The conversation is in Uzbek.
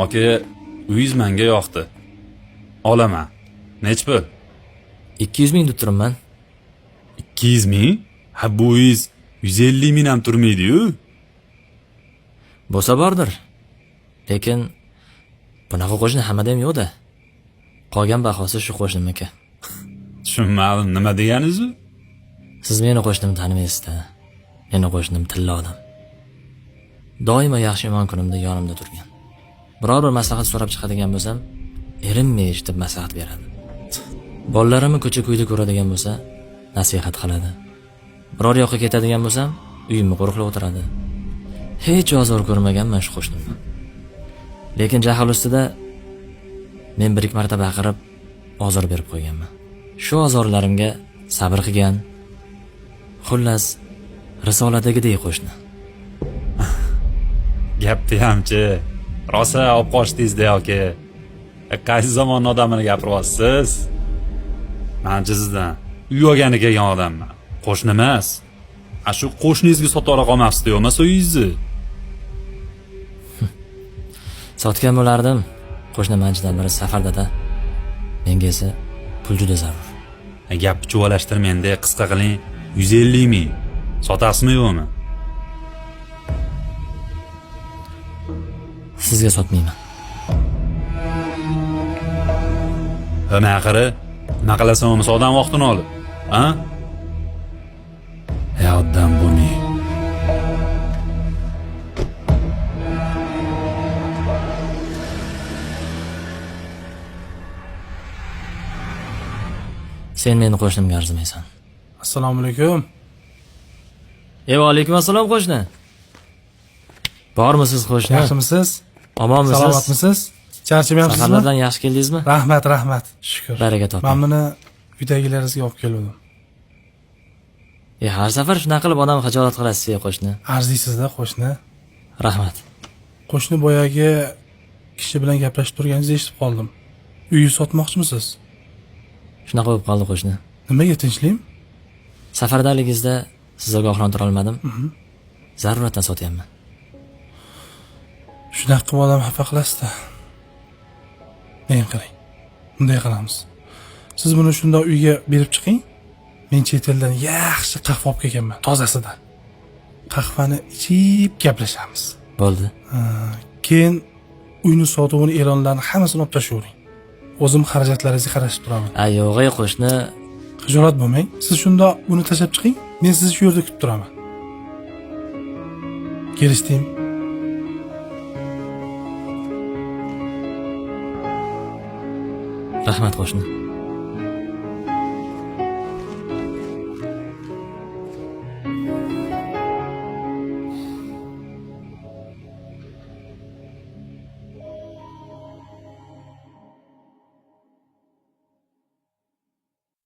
Aka, uyingiz menga yoqdi. Olaman. Nech pul? 200 ming deb turibman. 200 ming? Ha, bu uyingiz 150 ming ham turmaydi-yu. Bo'lsa bordir. Lekin bunaqa qo'shni hammada ham yo'q-da. Qolgan bahosi shu qo'shnimniki. Tushunmadim, nima deganingiz u? Siz meni qo'shnimni tanimaysiz-da. Meni qo'shnim tilla odam. Doimo yaxshi yomon kunimda yonimda turgan. Biror bir maslahat so'rab chiqadigan bo'lsam, erinmay eshitib maslahat beradi. Bolalarimni ko'cha-ko'yda ko'radigan bo'lsa, nasihat qiladi. Biror yoqqa ketadigan bo'lsam, uyimni qo'riqlab o'tiradi. Hech ozor ko'rmaganman shu qo'shnimdan. Lekin jahl ustida men bir ikki marta baqirib ozor berib qo'yganman. Shu ozorlarimga sabr qilgan. Xullas, risoladagidek qo'shni. Gapni-hamchi, rosa olib qochdingiz-da aka. Qaysi zamonni odamini gapiryapsiz? Manchi sizdan uy olgani kelgan odamman. Qo'shni emas. A shu qo'shningizga sotib ola qolmabsiz-da, yo'qmasa uyingizni. Sotgan bo'lardim. Qo'shni manchidan biri safarda-da. Menga esa pul juda zarur. Gapni chuvalashtirmang-da, qisqa qiling. 150 ming. Sotasizmi yo'qmi? Sizga sotmayman. Ha, axiri nima qilasan bo'lmasa odam vaqtini olib, a? Ey odam bo'lmay. Sen meni qo'shnimga arzimaysan. Assalomu alaykum. Va alaykum assalom qo'shni. Bormisiz qo'shni? Yaxshimisiz? Omonmisiz? Salomatmisiz? Charchamayapsizmi? Safarlardan yaxshi keldingizmi? Rahmat, rahmat. Shukr. Baraka toping. Men buni uydagilaringizga olib keldim. Har safar shunaqa qilib odam xijolat qilasiz, qo'shni. Arziysiz-da qo'shni. Rahmat. Qo'shni boyagi kishi bilan gaplashib turganingizni eshitib qoldim. Uyni sotmoqchimisiz? Shunaqa bo'lib qoldi qo'shni. Nimaga tinchlikmi? Safardaligingizda sizni ogohlantira olmadim. Zaruratdan sotyapman. Shunaqa qilib odam xafa qilasiz-da. Men qarang. Bunday qilamiz. Siz buni shundoq uyga berib chiqing. Men chet eldan yaxshi qahva olib kelganman, tozasidan. Qahvani ichib gaplashamiz. Bo'ldi. Keyin uyni sotuvini e'lonlarini hammasini olib tashlayvering. O'zim xarajatlaringizga qarashib turaman. A yo'q, qo'shni, Xijolat bo'lmang. Siz shundoq buni tashlab chiqing. Men sizni shu yerda kutib turaman. Kelishdingmi? Rahmat qo'shni.